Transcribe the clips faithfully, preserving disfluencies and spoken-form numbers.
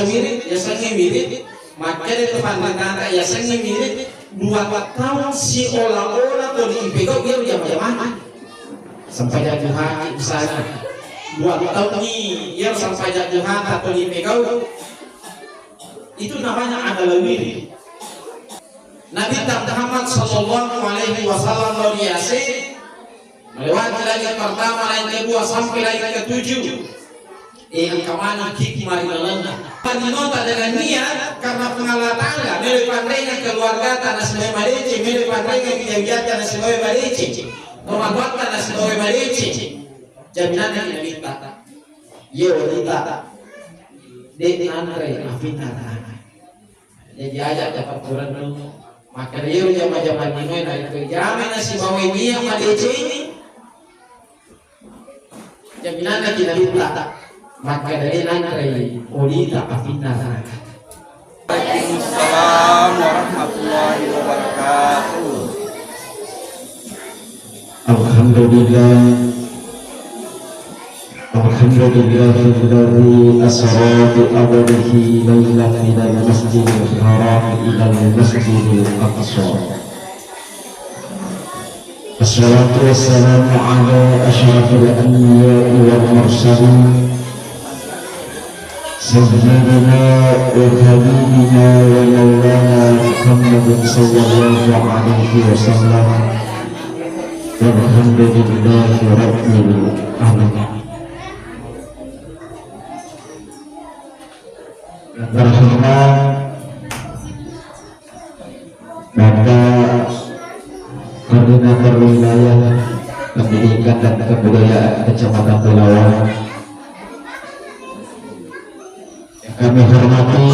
Wirid, yasengnge wirid, makkeda tu panritata yasengnge wirid, dua taung siola-ola tuli ipegau iyaro jama-jamang. Sempajang duha misalnya. Dua taungngi iyaro sempajang duha tuli ipegau. Itu namanya adalah wirid. Nabi Muhammad sallallahu alaihi wasallam lao ri ase, melewati langit pertama, langit kedua, sampai langit ketujuh. Eh, engka maneng hikmah ri lalenna. Paninota dengan niat karena Puang Allah Ta'ala, melo panrengeng keluargata nasibawa madeceng, melo panrengeng wija-wijata nasibawa madeceng, tomatoatta nasibawa madeceng. Jaminanna ki Nabitta. Ye wanita, de nanre afinna tana. Jaji aja dapat kurennu. Makkeda iyaro jama-jamang linoe narekko ijamai nasibawai niat madeceng, jaminanna ki Nabitta, makkeda de nanrei olita afinna neraka. Waalaikumsalam warahmatullahi wabarakatuh. Alhamdulillah. Alhamdulillahilladzi asra bi abdihi lailan minal masjidil haram ilal masjidil aqsa. Wassalatu wassalamu ala asyrafil anbiya'i wal mursalin. Sayyidina wa habibina wa maulana Muhammadin sallallahu alaihi wasallam. Walhamdulillahi rabbil alamin. Yang terhormat Bapak Koordinator Wilayah Pendidikan dan Kebudayaan Kecamatan Pelawang, yang kami hormati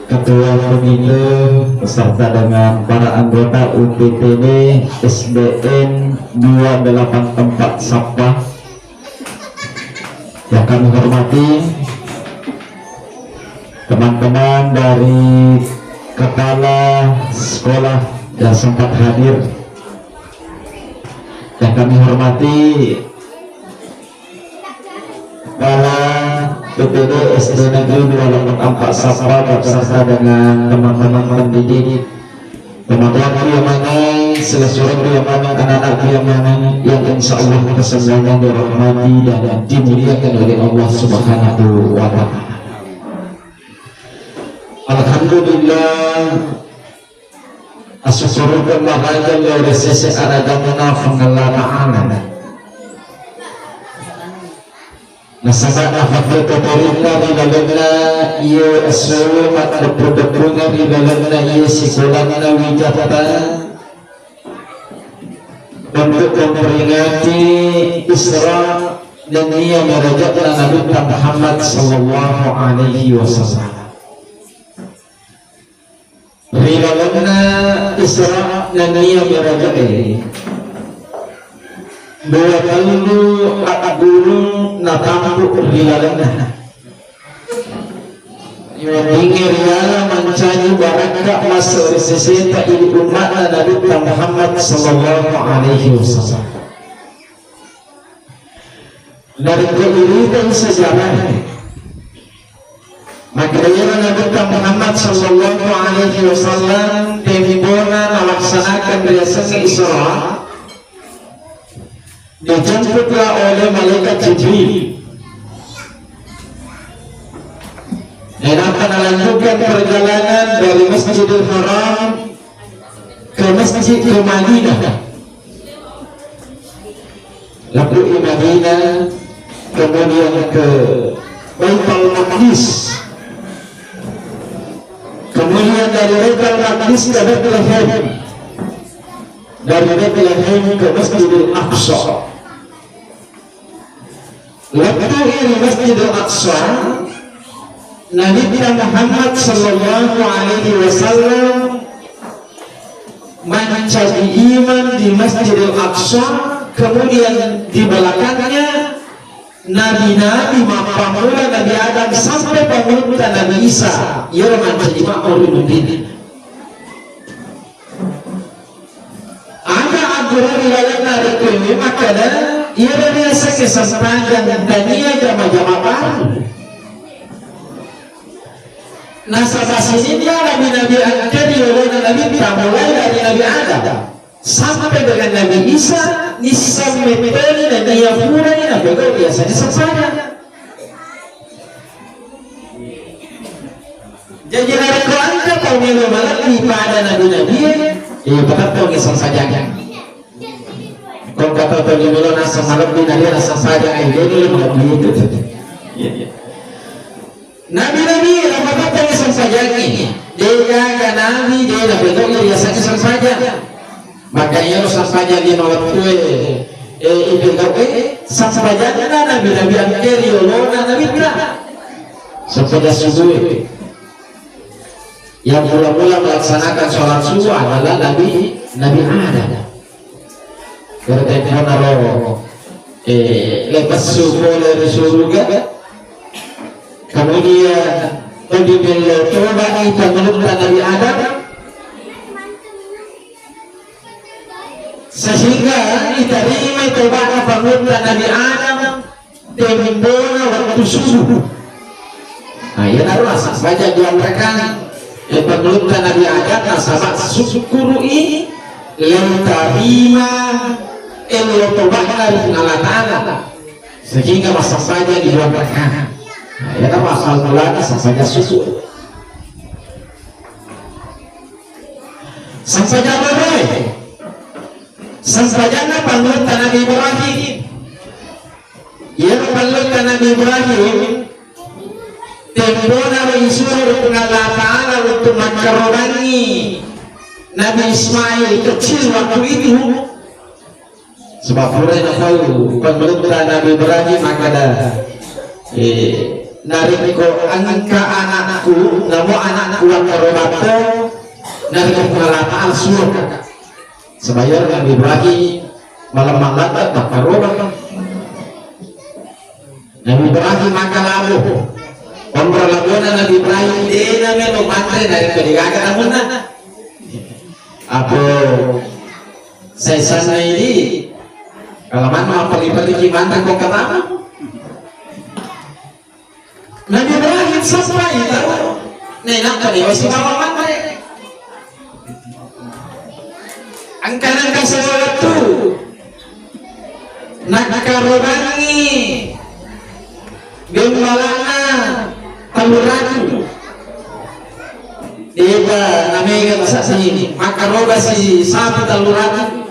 Ketua Komite beserta dengan para anggota U P T D S D N dua delapan empat Sappa, yang kami hormati teman-teman dari kepala sekolah yang sempat hadir, yang kami hormati Kepala P P D S D Negeri dua delapan empat Sappa beserta dengan teman-teman pendidik, teman-teman yang mana, sila surabaya mana, anak-anak yang mana, yang insya Allah kesemuanya dirahmati dan dimuliakan oleh Allah Subhanahu wa Ta'ala. Alhamdulillah, asukkurukeng maraja lao ri sese aragamana Puang Allah Ta'ala. Nasaba nafakkatotorinna ri lalenna iye esso, maddeppu-deppungeng ri lalenna iye sikolanna wijatta untuk memperingati Isra dan Mi'rajna Nabitta Muhammad sallallahu alaihi wasallam. Ri lalenna Isra nennia Mi'raj'e, dua tellu agguru natampu ri lalenna. Weddingnge riala mancaji barakka masse ri seseta idi umma'na Nabitta Muhammad sallallahu alaihi wasallam. Narekko iritai sejarah, makkeda iyaro Nabitta Muhammad sallallahu alaihi wasallam temmipona nalaksanakan riasengnge Isra, dijemputlah oleh malaikat Jibril. Nainappa nalanjutkan perjalanan dari Masjidil Haram ke masjid, ke Madinah, lebbu'i Madinah, kemudian ke Baitul Maqdis, kemudian dari Baitul Maqdis ke Bethlehem, dari Bethlehem ke Masjidil Aqsa. Lettu'i ri Masjidil Aqsa, Nabitta Muhammad sallallahu alaihi wasallam mancaji imam di Masjidil Aqsa, kemudian di belakangnya nabi-nabi mappammula Nabi Adam sampai pangulutta Nabi Isa, iyaro mancaji makmum ri Madinah. Aga agguru ri lalenna rekko makkeda, iyaro riaseng sempajang tania jama-jama baru. Nasaba sininna nabi-nabi engka ri yolona Nabitta, mulai dari Nabi Adam sampai dengan Nabi Isa, nisseng mettoni nennia purai napegau riasengnge sempajang. Jaji narekko engka tau melo malebbi pada nabi-nabie, eh, patettongngi sempajang. Ko engka tau toli melo naseng malebbi, na dia naseng sempajang, eh, dia dulu malebbi itu. Nabi-nabi napatettongngi sempajangnge. Degaga nabi de napegau'i riasengnge sempajang. Maka iyaro sempajang lima wettue, eh, ipegau'i, sempajanna nabi-nabi engka ri yolona Nabitta. Sempajang subuh. Yang mula-mula melaksanakan sholat subuh adalah Nabi, Nabi Adam. Bertempur naro, eh, lepessu pole ri suruga. Kemudian, todi bello toba di pengulutta Nabi Adam. Sehingga diterima toba pengulutta Nabi Adam. Tembona waktu subuh. Nah, iya taruh asal saja dua rakaat. Yang perlu Nabi Adam nasaba syukuri lem tarima elo tobatna ri Puang Allah Ta'ala. Sehingga masa saja di dua rakaat. Nah, iya taruh asal mulanya saja syukur. Sampajang apa? Sampajanna pangulutta Nabi Ibrahim. Iyaro pallutta Nabi Ibrahim, tembona ro isuro ri Puang Allah Ta'ala untuk makkarobangngi Nabi Ismail kecil waktu itu. Sebab pura natau pallutta Nabi Ibrahim makkeda, eh, narekko engka anakku, namo anakku wakkarobatto, narekko Puang Allah Ta'ala suroka. Sebayar Nabi Ibrahim malam-malam tak karoba. Nabi Ibrahim maka labu. Pamra labona Nabi Ibrahim dena melo matre dari kedegaga tamunna. Apa saya sana ini kalau mana apa lipati mantan kok ketama. Nabi Ibrahim sampai tahu. Nih, nak tadi masih bawa matre. Engka nengka sewaktu nakkarobangngi gembalana tellu ratu. Depa namega nasadding makkarobasi sapi tellu ratu.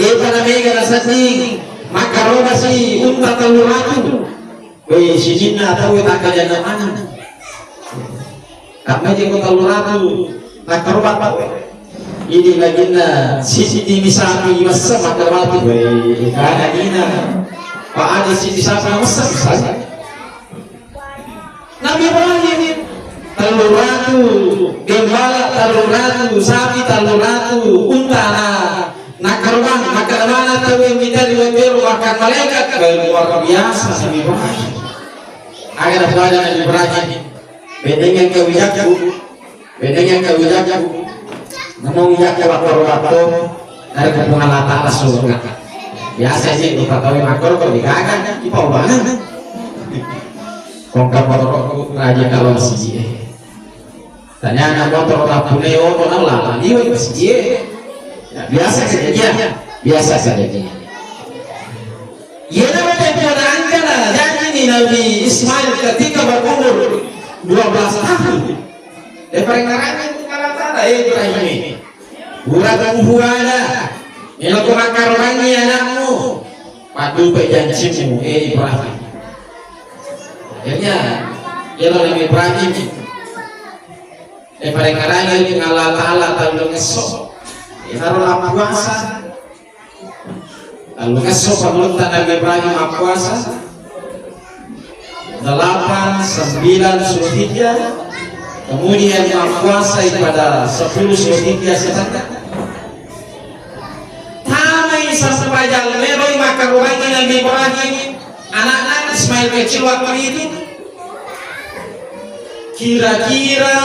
Depa namega nasadding makkarobasi unta tellu ratu. Wei, sininna tau takkajanna maneng. Kammaji ko tellu ratu, nakkaroba tau. Ini laginna sisi timi sapi massa makkarobati. Wei, kana dina. Pa ada sisi sapi massa, massa. Nabi Ibrahim, tellu ratu, gembala tellu ratu, sapi tellu ratu, unta na Nakkarobang, makkeda maneng tauwe mita ri wetero makkang malaikat, luar biasa Nabi Ibrahim. Aga napada Nabi Ibrahim, bedeng engka wijakku, bedeng engka wijakku, namo wijakku makkarobatto, narekko Puang Allah Ta'ala surga. Biasa ji rupa tauwe makkoro ko digaga, ipau banget. Kongka motorokku raja kalau siji. Tanyana motoro tappune oto na ulala liwe masjid. Ya, biasa kejadian, biasa kejadian. Iyana tempo nangkana janji ni Nabi Ismail ketika berumur dua belas tahun. Eh, parengngerangngi Puang Allah Ta'ala, eh, Ibrahim. Pura tau huada, melo ko makkarobangngi anakmu, paddupai janjimu, eh Ibrahim. Akhirnya, iyaro Nabi Ibrahim, eh, parengngerangngi Puang Allah Ta'ala tellungesso. Iyaro lappuasa. Lalu esso pangulutta Nabi Ibrahim mappuasa delapan, sembilan Zulhijjah, kemudian mappuasai pada sepuluh Zulhijjah sebentar. Tamai sempajang meroi makkarobangngi Nabi Ibrahim, anakna Ismail kecil waktu itu. Kira-kira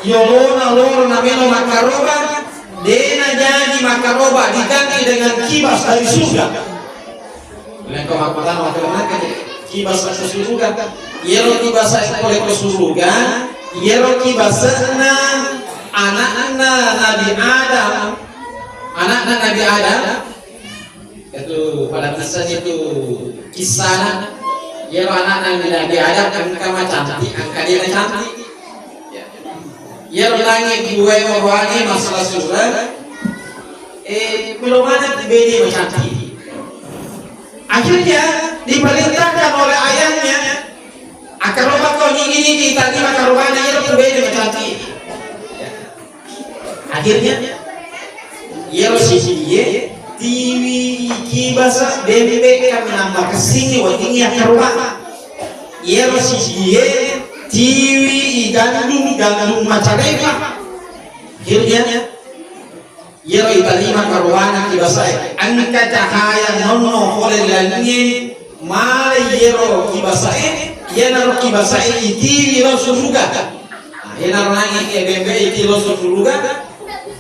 yolona loro namelo makkaroba, de najaji makkaroba diganti dengan kibas dari surga. Lengko makkutana makkaroba kibas dari surga. Yero kibas dari surga, Iyaro ki base'na ana'na Nabi Adam, ana'na Nabi Adam, itu pada kisah itu kisah. Iyaro ana'na Nabi Adam engka macantik, engka de' nacantik. Iyaro nangi duwae oroane masalah sureng, eh, melo maneng bene macantik. Akhirnya diperintahkan oleh ayahnya, "Akkarobako nigi-nigi tadi makarobana iyaro bene macantik." Akhirnya iyaro sijie tiwi kibasa bembe kami nambah kessingi weddingngi akkarobana. Iyaro sijie tiwi gandum-gandum macarepa. Akhirnya iyaro itarima karowana kibasae, engka cahaya nonno pole ri langie, male iyaro kibasae, iyanaro kibasae itiwi lao suruga. Nah, iyanaro nangi e bembe itiwi lao suruga.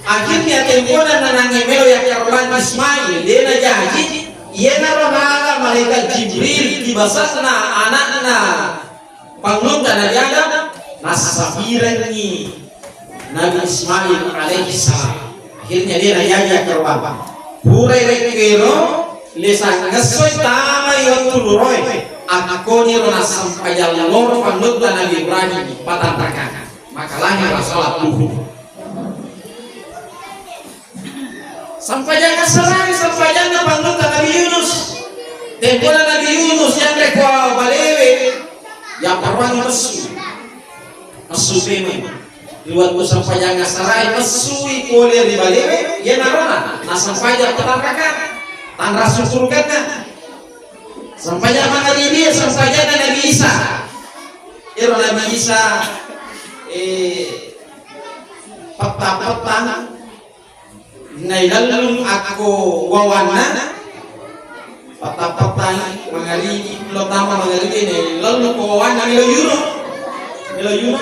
Akhirnya tempona nanangi melo yakkarobang Ismail, de' najaji, iyanaro nala malaikat Jibril kibasana ana'na Pangulutta Nabi Adam, nassabirengngi Nabi Ismail alaihi salam. Akhirnya de' najaji akkarobang. Purai rekko ero, lesang ngessoi tamai wettu luroe. Akkoniro nassempajang loro pangulutta Nabi Ibrahim patanrakang. Maka lahirlah salat duhur. Sampajang assarai, sampajanna pangulutta Nabi Yunus. Tempona Nabi Yunus yanre ko balewe, yapparuangi messu. Messu pemeng. Ri wettu sampajang assarai messui pole ri balewe, iyanarona nasampajang patanrakang, tanra sukkurukenna. Sampajang mangaribi, sampajanna Nabi Isa. Ero Nabi Isa, eh, pettang-pettang nailellung akko wawanna, pettang-pettang mangaribi, lo tama mangaribi, nailellung ko wawanna, melo yuno, melo yuno.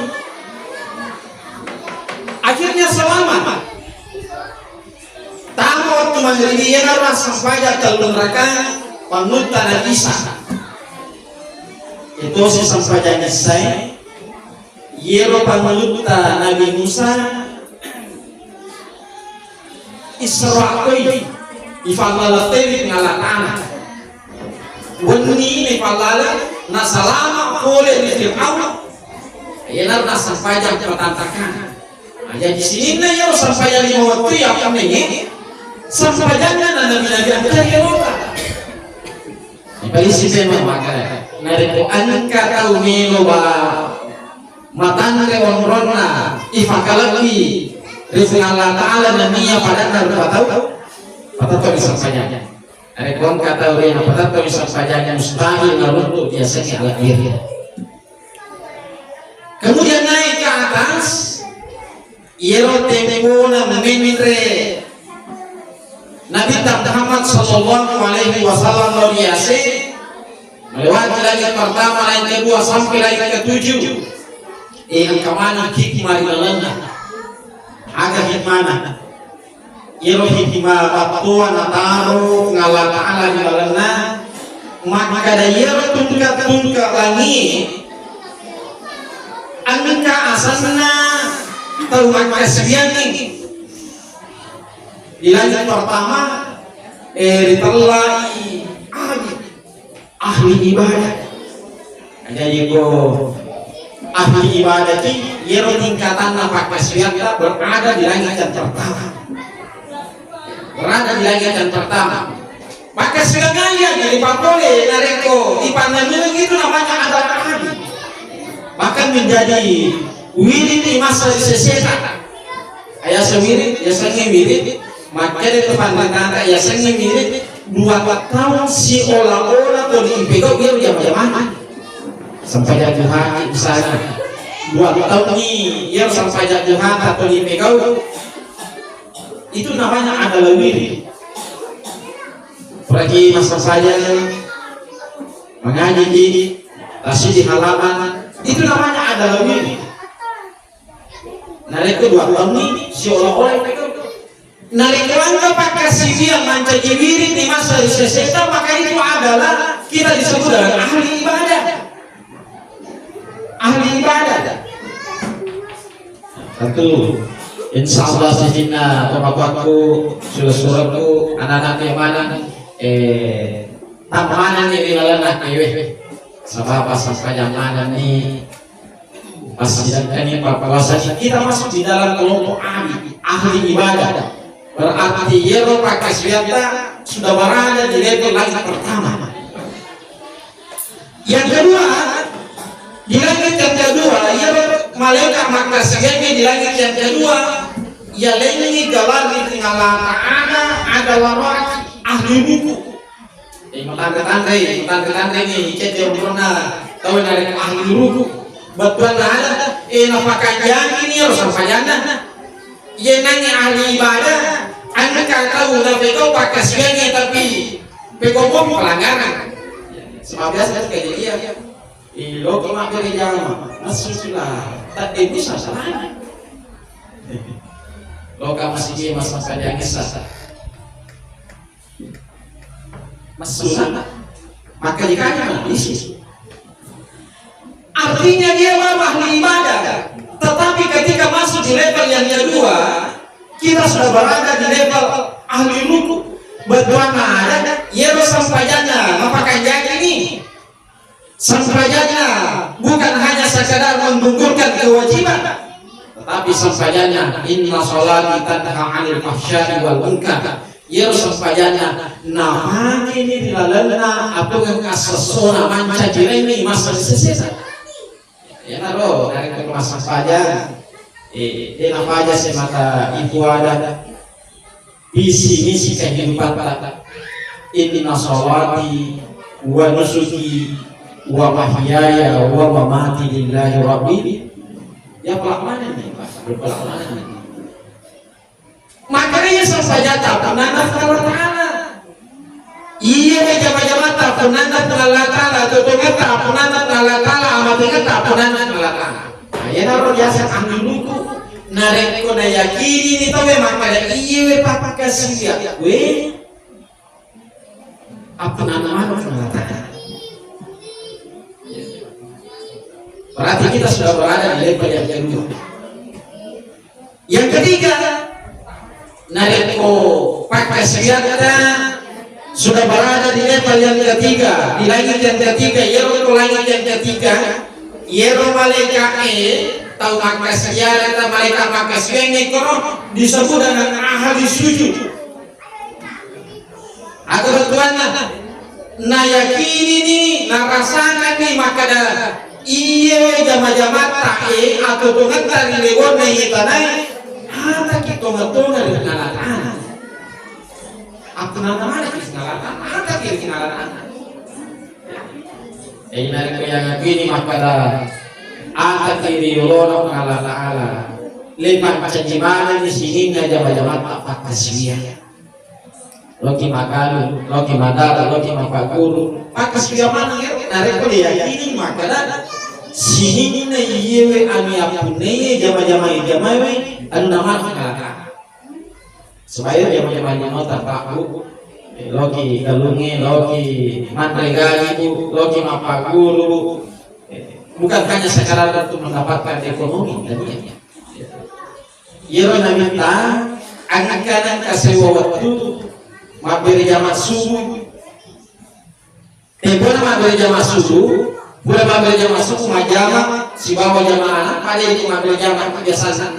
Akhirnya selamat. Tama wettu mangaribi, iyanaro sampajang tellung rakang pangulutta Nabi Isa. Itosi sampajang Isa e, iyaro pangulutta Nabi Musa, Isra koi, ifallala tewi ngala tana. Wenni ifallala, nasalama pole ri Fir'aun. Iyanaro nasampajang patanrakang. Nah, jadi sininna iyaro sampajang lima wettu iya pennengnge, sampajanna na nabi-nabi engka ri eropa. Ipalisi memang maka narekko engka tau melo ba matanre onronna ifakalebbi ri Puang Allah Ta'ala nennia padanna rupa tau, patetto ri sampajang. Narekko engka tau ri patetto ri sampajang, mustahil naruntu biasanya ala diri. Kemudian naik ke atas, iyaro tempona menre Nabitta Muhammad sallallahu alaihi wasallam lao ri ase, melewati langit pertama, langit kedua, sampai langit ketujuh. Eh, engka maneng hikmah ri lalenna. Aga hikmana? Iyaro hikmah battoa nataro Puang Allah Ta'ala ri lalenna, makkada iyaro tungka-tungka langi engka asenna tau makkasiwiangngi. Di langit pertama, eh, ritellai abid. Ahli ibadah. Jadi ko ahli ibadah ki, iyaro tingkatanna pakkasiwiatta berada di langit yang pertama. Berada di langit yang pertama. Pakkasiwiang iya jadi papole narekko ipannennungi itu namanya adalah ahli. Bahkan menjadi wirid di masa seseta. Ayaseng wirid, yasengnge wirid, makkeda tu panritata yasengnge wirid, dua taung siola-ola tuli ipegau iyaro jama-jamang. Sempajang duha misalnya, dua taung ni iyaro sempajang duha tuli ipegau, itu namanya adalah wirid. Pergi masa saya mengaji di masjid di halaman, itu namanya adalah wirid. Narekko dua taung ni siola-ola ipegau. Narekko engka pakkasiwiang mancaji wirid di masa seseta, maka itu adalah kita disebut dengan ahli ibadah. Ahli ibadah. Tentu, insya Allah sininna tomatoakku, sura-suraku, anak-anakku yang mana, eh, tammananni ri lalenna kewe. Sabab pas sampajang manenni, pas sidangkani pappuasani, kita masuk di dalam kelompok ahli, ahli ibadah. Berarti yero pakkasiwiatta sudah berada di level langit pertama. Yang kedua, di langit yang kedua, iyaro malaikat makkasiwiangnge di langit yang kedua, yalengngi gelar ri Puang Allah Ta'ala adalah ahli ruku. Eh, matangga-tanggai, matangga-tanggai ni, cedde umurna tau narekko ahli ruku. Bettuanna ada, eh, napakanjangi ni iyaro sampajanna. Iye nangnge ahli ibadah, engka tau napegau pakkasiwiangnge tapi pegau mopi pelanggaran. Sebab biasa kan kejadian. Eh, loki mabbere jama, massusulah, tak bisa salahnya. Loka masih dia masa saja ngesa. Massulah, maka dikanya isi. Artinya dia baru ahli ibadah, tetapi ketika masuk di level yang kedua, kita sudah berada di level ahli ruku. Bettuanna ada, yero sampajanna mapakanjaki ni. Sampajanna bukan hanya sekadar menggugurkan kewajiban, tetapi sampajanna, "Inna salati tanha 'anil fahsya'i wal munkar." Iyaro sampajanna napake ni ri lalenna atongeng assessona mancaji rengngi masa sesena. Iyanaro narekko massampajang, eh, de napaja semata itu ada visi misi kehidupatta. "Inna salati wa nusuki wa mahyaya wa mamati lillahi rabbil." Ya, pelan-pelan ini, Pak. Pelan-pelan ini. Makanya sampajata punanna Puang Allah Ta'ala. Iya, jama-jamata punanna Puang Allah Ta'ala, totongetta punanna Puang Allah Ta'ala, amatengetta punanna Puang Allah Ta'ala. Nah, iyanaro biasa ahli ruku. Narekko nayakini ni tauwe makkada, "Iya we, pakkasiwiang we, appunanna mano Puang Allah Ta'ala." Berarti kita sudah berada di level yang kedua. Yang ketiga, narekko pakkasiwiatta sudah berada di level yang ketiga, di langit yang ketiga, yero ko langit yang ketiga, yero malaika'e tau makkasiwiatta, malaikat makkasiwiangnge koro disebut dengan ahli sujud. Aga bettuanna? Nayakinini, narasakanni makkada, iye jama-jamatta e atau tongetta ri lewonna iye tanae, ataki tonga-tonga ri nalana. Aku nana mana ki nalana? Ataki ri nalana. Eh, narekko yang yakini makkada, ataki ri lolona Allah Ta'ala. Lepa caji manani sininna jama-jamatta pakkasiwiang. Loki magalu, loki madara, loki mapagguru. Pakkasiwiang maneng ero, narekko de yakini makkada sininna iyewe anu yappunnaiye jama-jama jamawe anu namana kalaka. Supaya jama-jama nino tapakku, eh, loki galungnge, loki manre gaji, Bu, loki mapagguru, Bu. Eh, bukan hanya sekadar untuk mendapatkan ekonomi, tapi Iyaro namitta, engkana engka sewwa wettu mabbere jama subuh. Tempona mabbere jama subuh, pura mabbere jama subuh, majjama sibawa jamaah, pada itu mabbere jama biasana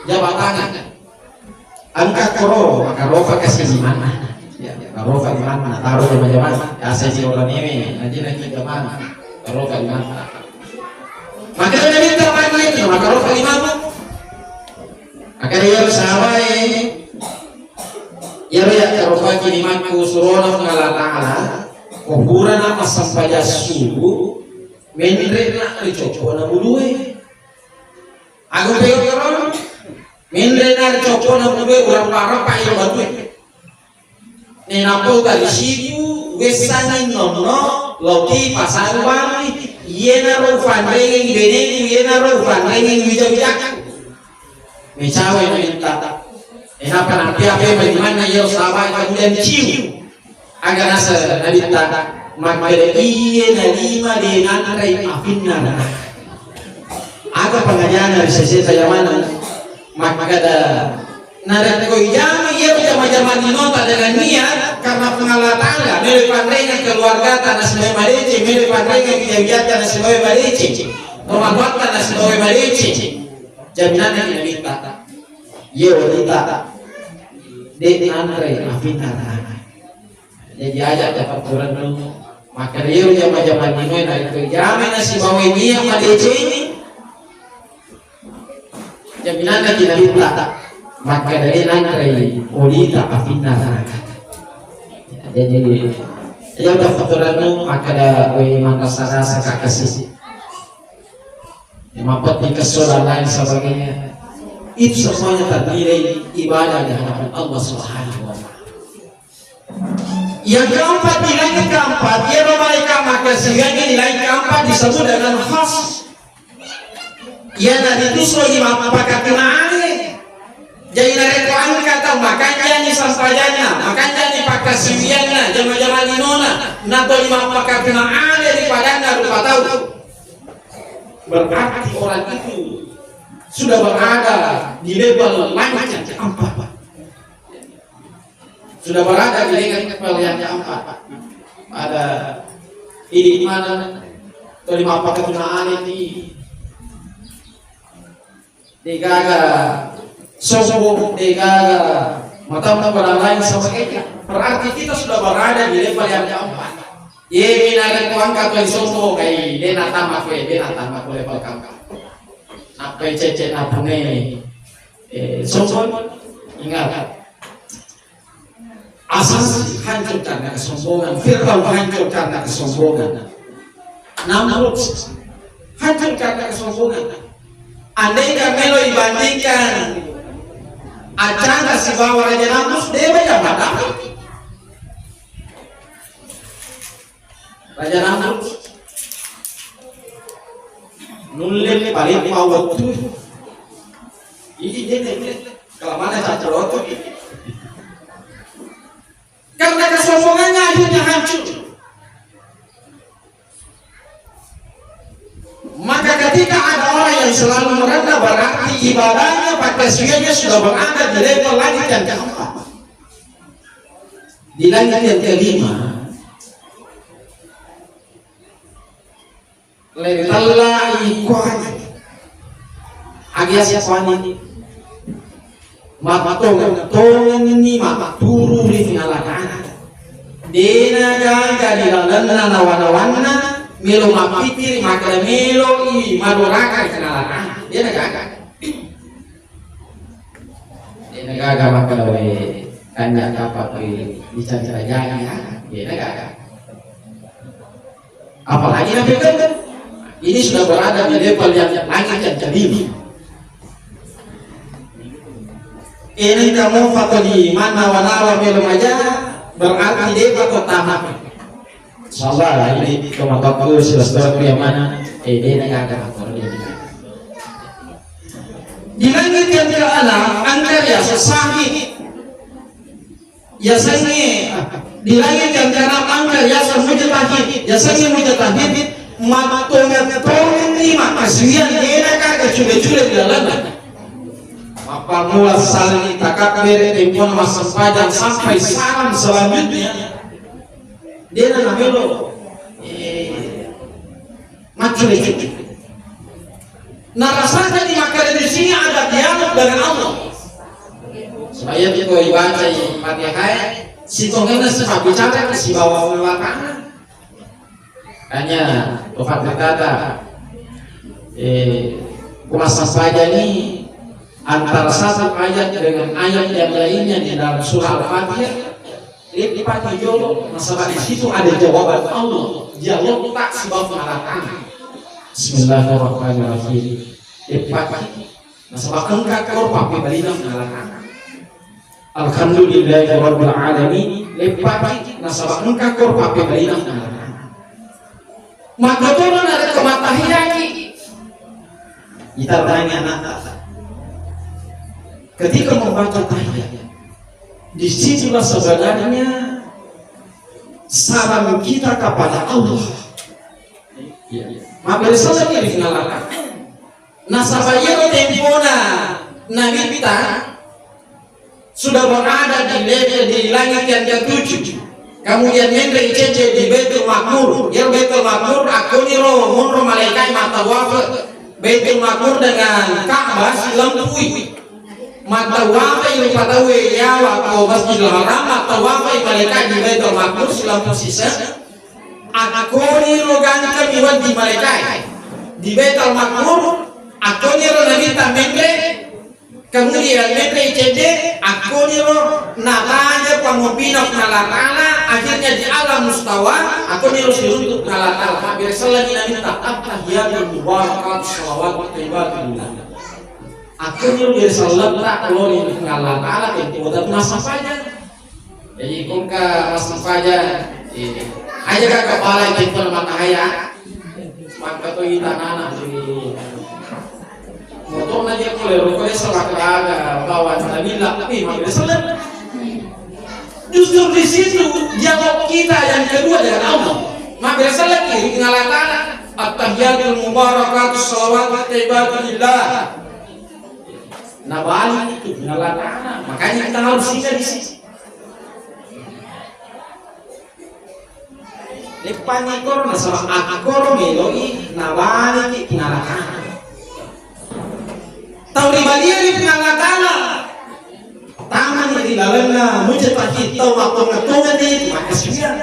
jama tangan. Engka koro, makaropa kasi limanna. Ya, karopa limanna, taro jama-jama. Asa si orang ini, nanti nanti jama. Karopa limanna. Maka dia minta pagi itu, makaropa limanna. Maka dia harus sabar, eh. Iyaro yakkarupaki limakku surona Puang Allah Ta'ala, ko purana massempajang subuh, menre'na ri coppona bulue. Agung pekkoro, menre'na ri coppona bulue, urappa-rappa iyaro batue. Nenappa utarisiku, wessanni nonno, loki pasang wangi, iyenaro upanrengeng beneku, iyenaro upanrengeng wija-wijakku. Mecawe Nabitta. Enappa nampiape bagaimana iyaro sahabat kemudian ciu. Aga nasa Nabitta, makkeda iye nalima de nanrei apinna. Aga pangajana ri seseta yamana? Makkeda, narekko ijama iyaro jama-jama linota dengan niat karena Puang Allah Ta'ala, melo panrengeng keluargata nasibawa madeceng, melo panrengeng wija-wijatta nasibawa madeceng, tomatoatta nasibawa madeceng, jaminanna ki Nabitta, iye olita de nanre apinna naraka. Jaji aja' tapatturennu. Makkeda iyaro jama-jama linoe narekko ijamai nasibawai niat madecengi, jaminanna ki Nabitta makkeda de nanrei olita apinna naraka. Jaji aja' tapatturennu makkeda we manrasa-rasa kakasi. Yang penting kesodalan lain sebagainya. Itu semuanya ternilai ibadah di hadapan Allah Subhanahu wa Ta'ala. Yang keempat, di langit keempat, iyaro malaikat makkasiwiang di langit keempat disebut dengan khas. Iyanaritu suro mappakatunane. Jadi narekko engka tau makanjani sampajanna, makanjani pakkasiwianna, jama-jama linona, natoli mappakatunane ri padanna rupa tau, berarti orang itu sudah berada di level langit yang keempat. Sudah berada di level yang keempat. Ada ini di mana? Toli mappakatunane di, degaga sombong, degaga matammu dan lain sebagainya. Berarti kita sudah berada di level yang keempat. Ye, narekko engka toli sombong, kai, de natama kue, de natama kue level keempat. Nappai cecek napunai, eh, sombong, ingat. Asas hancur karena kesombongan. Fir'aun hancur karena kesombongan. Namrud hancur karena kesombongan. Andaikan melo ibandingkan acana sibawa Raja Namrud, de beda mata. Raja Namrud nulle paling pawettu. Ini dia, dia, dia. Kalau mana cancel otot? Karena kesombongannya akhirnya hancur. Maka ketika ada orang yang selalu merendah, berarti ibadahnya, pakkasiwiannya sudah berada di level langit yang keempat. Di langit yang kelima, lettellai kuani. Agi ase kuani? Mattongeng-tongenni matturu ri nalakana. Dena gaga di lalenna nawa-nawanna melo mappikkiri makkeda meloi madoraka ri nalakana. Dena gaga. Dena gaga makkeda we kanja kapang ri dicancarajangi, ya. Dena gaga. Apalagi napegang. Ini sudah berada di level yang langit yang kelima. Ini kamu fakodi mana wanawa melo maja berarti dia kota tamat. Insyaallah ini teman-temanku sudah sudah yang mana eh dia nak ada fakodi. Di langit yang keenam angka ya sesahih. Yasengnge di langit yang keenam angka yaseng mujtahid. Yasengnge mujtahid mattonget-tongetni makkasiwiang dena gaga cule-cule di lalenna. Mappammula salli takabbere tempona massempajang sampai salam selanjutnya dena namelo. Eh, Maccule-cule. Narasakan di makkeda di sini ada dialog dengan Allah. Supaya kita ibacai Fatihah, sitongenna sebab bicara sibawa Allah Ta'ala. Hanya Bapak berkata, eh, kuasa saja ini antara satu ayat dengan ayat yang lainnya di dalam surah Al-Fatihah. Leppaki jolo, nasaba di situ ada jawaban Allah. Dialog tak sebab mengatakan. Bismillahirrahmanirrahim. Leppaki, nasaba engka kor pappebalinang mengatakan. Alhamdulillahirabbil alamin. Leppaki, nasaba engka kor pappebalinang mengatakan. Makkotoro narekko mattahiyaki. Ita tanya anakta. Ketika membaca tahiyat, disitulah sebenarnya salam kita kepada Allah. Ya. Mabbere salami ri nalaka. Nasaba iyaro tempona Nabitta sudah berada di, le- di langit yang ketujuh. Kemudian menre i cedde di Baitul Makmur. Iyaro Baitul Makmur akkoniro monro malaikat mattawafa Baitul Makmur dengan Ka'bah silempui. Mattawafa i rupatawe yawa ko Masjidil Haram, mattawafa i malaikat di Baitul Makmur silampu siseng. Akkoniro gangkami wedding malaikat di Baitul Makmur, akkoniro Nabitta menre, kemudian menre i cedde, akkoniro nataja pangopina Puang Allah Ta'ala, akhirnya di alam mustawa, akkoniro siruntu Puang Allah Ta'ala. Mabbere selleng Nabitta, "Attahiyatul mubarakatuh shalawatut thayyibatulillah." Akkoniro bere selletta lori Puang Allah Ta'ala, tempo tatu massempajang. Jadi, kongka massempajang, eh, aja ka kepala itu pun matahaya. Maka tu ita nana tu. Motor na je pole, rokok dia salah keraga, bawa nabila, tapi mabbere selleng. Justru di situ dialog kita yang kedua dengan Allah. Mabbere selleng ki, ngalakana. Attahiyatul mubarakatuh shalawatut thayyibatulillah. Nah, balik itu, ngalakana. Makanya kita harus ingat di situ. Leppanni koro nasaba akkoro meloi nabaliki pinalakana. Tau ribaliani pinalakana. Tamani ri lalenna mujtahid tau mappongetongeng di makasuwiang.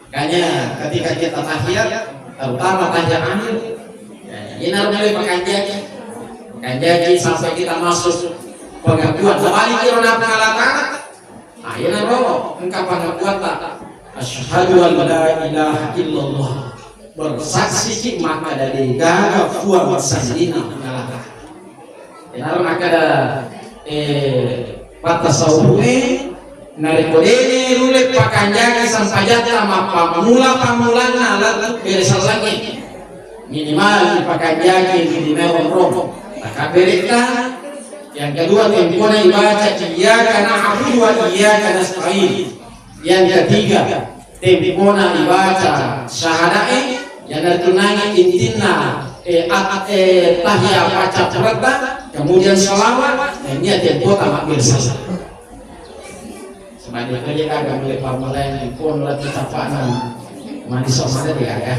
Makanya ketika kita tahiyat, terutama tahiyat akhir, ya, ini harus mulai pakanjaki. Pakanjaki sampai kita masuk pengakuan. Nabaliki ro nappa Allah Ta'ala. Nah, iyanaro engka pangakuatta, "Asyhadu an la ilaha illallah." Bersaksi ki makkada degaga Puang saliwinna Puang Allah Ta'ala. Iyanaro makkada, eh, pattasawufe, narekko de'ni nulle pakanjaki sempajatta mappammula-pammulanna lettu bere sellengnge, minimal ipakanjaki ri lima onrong. Takabberetta, yang kedua, tempona ibaca, "Iyyaka na'budu wa iyyaka nasta'in." Yang ketiga, tempona ibaca syahadae, yang tertunangi intinna, eh, at-, eh, tahiyat baca purata, kemudian salawat, dan dia tempota mabbere sellengnge. Sebagai kerja kagak boleh pamulai pun lagi tapana manis sama dia ya.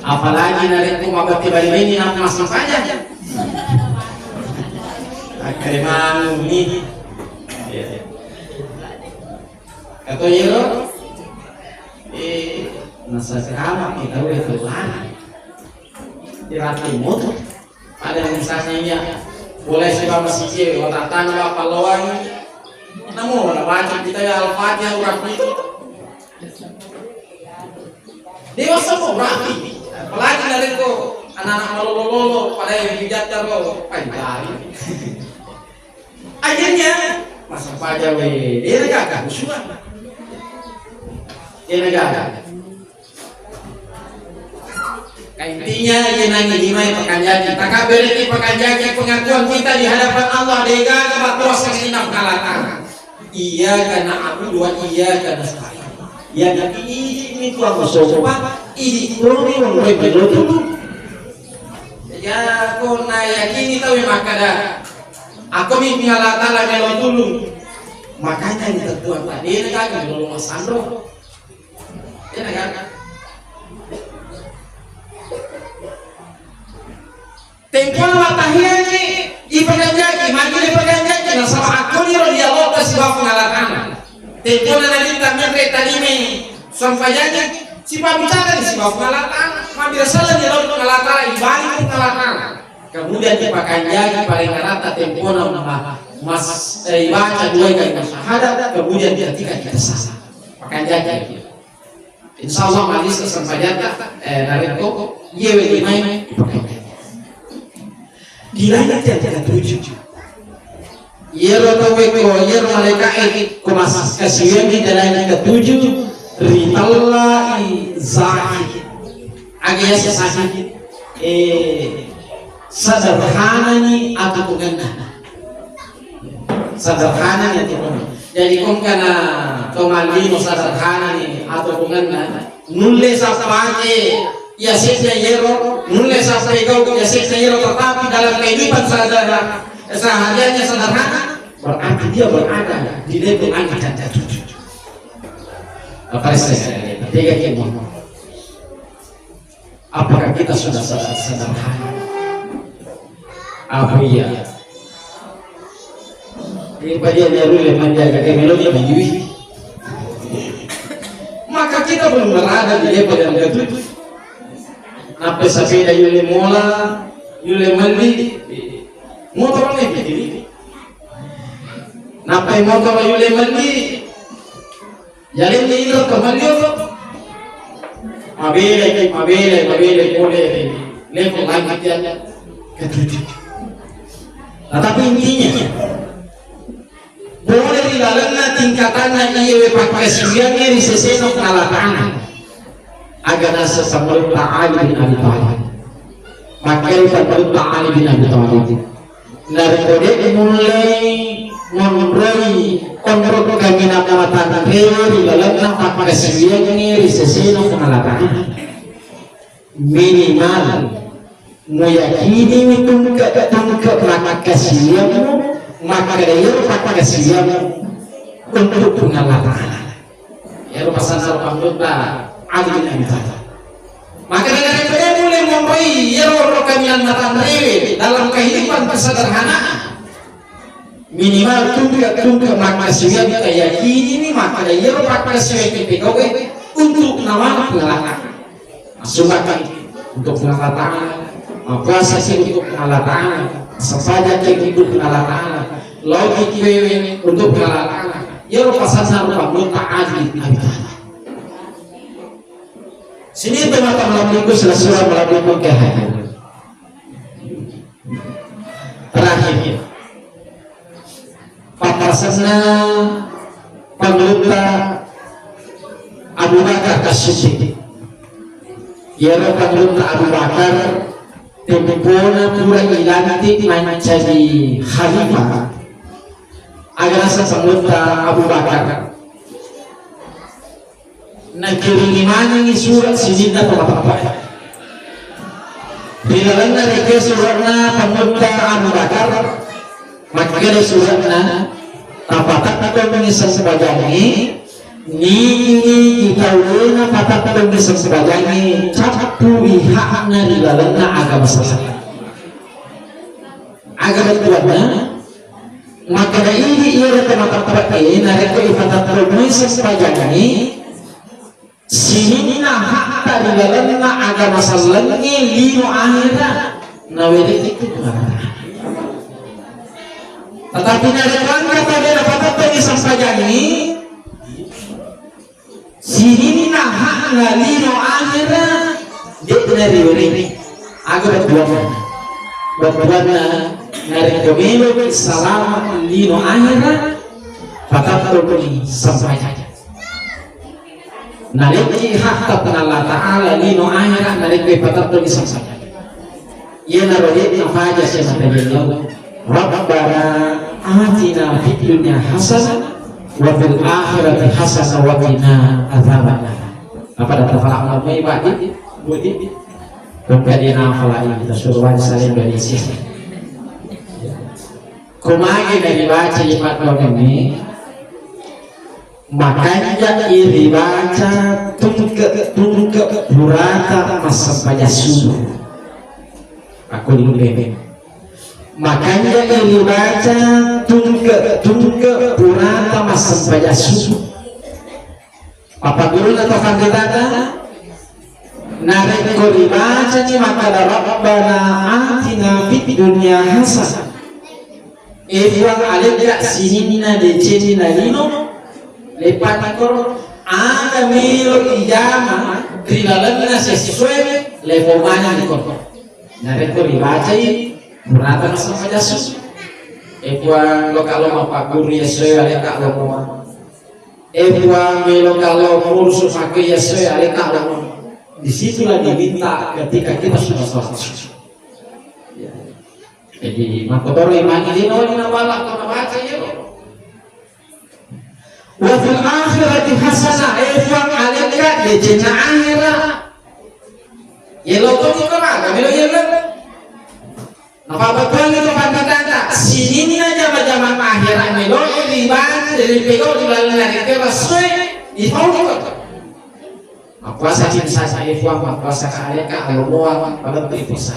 Apalagi narekko mabatti bali-bali ni, apa masih saja? Akkaremanu ni. Iya. Atau iya lo? Eh, masa ceramah kita udah kelar. Dirati motor. Ada yang misalnya iya, boleh sih Bapak sisi, watatana Bapak lowang. Namu, wala baca kita ya Al-Fatihah urang itu. Dewasa mau rapi, apalagi narekko anak-anak malolo-lolo, pada yang bijak terus, pai lari. Akhirnya, masa paja we, dia negara musuhan. Dia negara. Ka intinya, iya nangi limai pakanjaki. Takabbereki pakanjaki pengakuan kita di hadapan Allah, degaga battoa sangadinna pengalatang. Iyyaka na'budu wa iyyaka nasta'in. Iya, tapi idi mi Puang masompa, idi toni monroi melo tulung. Ya, ko na yakini tau makkada, aku mi Puang Allah Ta'ala melo tulung. Makanya ini tentuan tadi ini kan melo masanro. Iya kan? Tempona mattahiyangki, ipakanjaki, magi ipakanjaki, nasaba akkoniro dialogta sibawa Puang Allah Ta'ala. Tempona nabitta menre talime sampajangi, sipabicarani sibawa Puang Allah Ta'ala. Mabbere sellenni lao ri Puang Allah Ta'ala, ibali Puang Allah Ta'ala. Kemudian ipakanjaki parengngerata tempona ma-, mas-, eh, ibaca dua kalimat syahadat, kemudian ketika kita salam. Pakanjaki. Insya Allah, malisa sampajatta, eh, narekko iyewe limai ipakai. Di langit yang ketujuh. Iyaro tauwe ko, iyaro malaika'e ko mas-, kasiwiang di langit ketujuh, ritellai zahid. Aga yaseng zahid? Eh, sederhanani atuongenna. Sederhanani atuongenna. Jadi, kongkana to mallino sederhanani atuongenna, nulle sappake yasenna yero, Nulle sampai kau biasa iro, tetapi dalam kehidupan sehari-, sehariannya sederhana, berarti dia berada di level angin dan jatuh. Apa saya? Tiga kemo. Apakah kita sudah sadar, sederhana? Apa iya? Ini pada dia nyaru le menjaga ke melodi bajui. Maka kita belum berada di level yang betul. Nappa sepeda yule mola, yule melli, motor ni pikiri. Nappa motor yule melli, jalan ni iro to melli to. Mabelai, mabelai, mabelai, mabelai. Level lagi dia. Ketujuh. Nah, tapi intinya, pole ri lalenna tingkatanna iyewe pakkasiwiyangnge ri sesena Puang Allah Ta'ala. Aga naseng pangulutta Ali bin Abi Thalib. Makkedai pangulutta Ali bin Abi Thalib, narekko de' mullei monroi onrong kaminang matanrewe ri lalenna pakkasiwiyangnge ri sesena Puang Allah Ta'ala, minimal muyakini mi tungke-tungke makkasiwiangmu, makkeda iyaro pakkasiwiangmu untuk Puang Allah Ta'ala. Iyaro pasanna pangulutta Ali bin Abi Thalib. Maka dengan itu mulai monroi iyaro onrong kaminang matanrewe dalam kehidupan kesederhanaan. Minimal tungke-tungke makkasiwiang, yakini mi makkeda iyaro pakkasiwiang pegau'e untuk nawana Puang Allah Ta'ala. Massumbakkang untuk Puang Allah Ta'ala, mappuasaki untuk Puang Allah Ta'ala, massempajangki untuk Puang Allah Ta'ala, laoki kuewe untuk Puang Allah Ta'ala. Iyaro pasanna rupa mutta Ali bin Abi Thalib. Sininna mata malebbiku, sila-sila malebbiku engka hadir. Terakhir, pappasenna pangulutta Abu Bakar As-Siddiq. Iyaro pangulutta Abu Bakar, tempona pura ilantik mancaji khalifah, aga naseng pangulutta Abu Bakar. Nakiringi manengngi sura' sininna to mateppe'e. Ri lalenna rekko sura'na pangulutta Abu Bakar, makkeda sura'na, tapatettongi sempajangnge, nigi-nigi tau de' napatettongi sempajangnge, cappui hakna ri lalenna agama Islam. Aga bettuanna? Makkeda idi iyaro to mateppe'e, narekko ipatettongoi sempajangnge, sininna hakta ri lalenna agama sellengnge lino ahera, nawerekki tu. Tetapi narekko engka tau de' napatettongi sempajangnge, sininna hakna lino ahera de' nariwereng. Aga bettuanna? Bettuanna, narekko meloki salama lino ahera, patettongni sempajang. Nalekki hakta Puang Allah Ta'ala lino ahera narekko patettongni sempajang. Iyanaro de' nafaja semata yellau. Rabbana atina fid dunya hasanah wa fil akhirati hasanah wa qina adzabannar. Apa data fala mai badi budi. Bukan dia nafala ini kita suruh saling berisi. Kumagi dari baca ipat ini. Makanja iribaca tungke-tungke purata massempajang subuh. Aku lingkeng. Makanja iribaca tungke-tungke purata massempajang subuh. Apa guru atau kandidata? Narekko ribacani makkada Rabbana atina fid dunya hasanah. E Puang, alekka sininna decenna lino, leppani koro, aga melo ijama ri lalenna sessoe, lepo manenni koro. Narekko ribacai purata massempajang subuh. E Puang, loka lo mappagguru essoe, alekka lo mua. E Puang, melo ka lo murusu pakkui essoe, alekka lo mua. Disitulah diminta ketika kita sudah sholat subuh. Ya. Jadi, makkotoro imangnge lino, lino balla ko nabaca iyaro. Wa fil akhirati hasanah, e Puang, alekka decenna ahera. Yello to iko raga melo yello. Napabatuangi to panditata, sininna jama-jama akhera melo ribani dari pegau di laleng rike rasue di fauniko. Mapuasa cinta saya puang, mapuasa ka aleka alomoa, palettu puasa.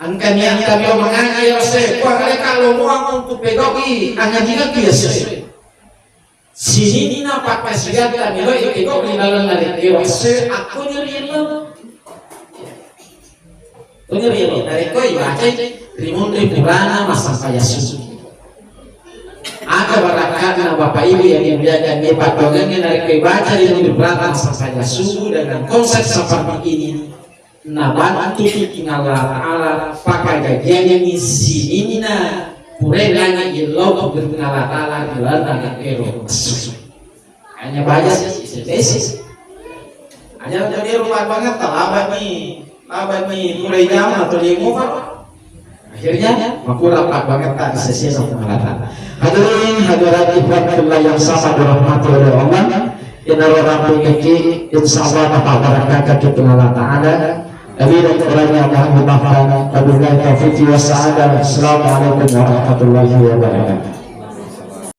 Engka niatta melo mangaji rasue, puang aleka alomoa untuk pegau i angaji naki yasue. Sininna pakkasiwiatta melo ipegau ri laleng narekko wassoi akko nyeri yello. Ko nyeri yello narekko ibacai ri munri purana massampajang subuh. Aga barakka'na Bapak Ibu yang dimuliakan, iya pattongengnge narekko ibaca ri munri purana massampajang subuh dengan konsep seperti ini. Nabantuki Puang Allah Ta'ala pakajajiangengngi sininna purae langi yello Puang Allah Ta'ala ri lalenna ero esso. Hanya baja sih, isi besi. Aja tadi rumah banget talaba nih, laba nih mulai jam atau lima, Pak. Akhirnya makurang banget tak sesi sama rata. Hadirin hadirat ikhwatullah yang sama dirahmati oleh Allah. Inaro rampung iki insyaallah barakah ke Allah Ta'ala. Lebih dan kurangnya mohon dimaafkan. Wabillahi taufiq was sa'adah. Assalamualaikum warahmatullahi wabarakatuh.